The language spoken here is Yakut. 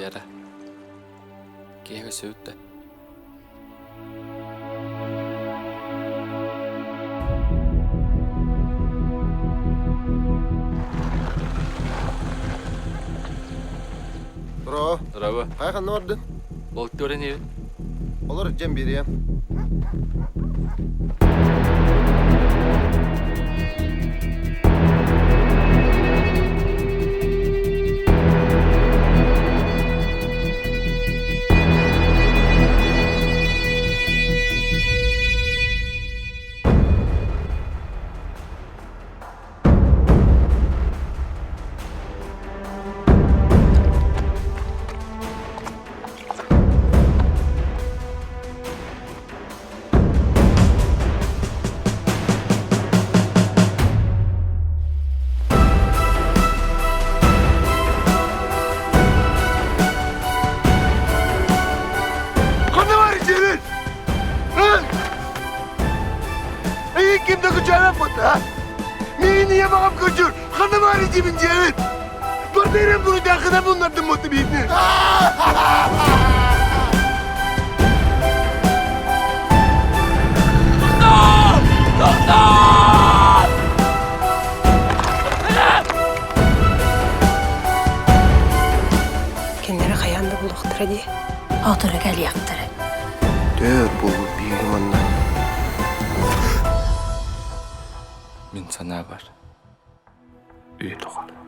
Утуйара. Киһи өссө да. Бро. Здорово. Хайа ханна бардын? Болтуоран иһин. Олор дьэн биэриэм. Ханна бар ичебин? Эйин ким да күчәбен бұта? Мин ие бағам күчүр. Ханна бар ичебин жебин? Бардырым bunu dakına bunlardan mutlu birini. Кинилэри хайаан да булуохтара дии. Оторо кэлиэхтэрэ. Төр буолбут биһиги манна. Мин санаабар, үйэ тухары.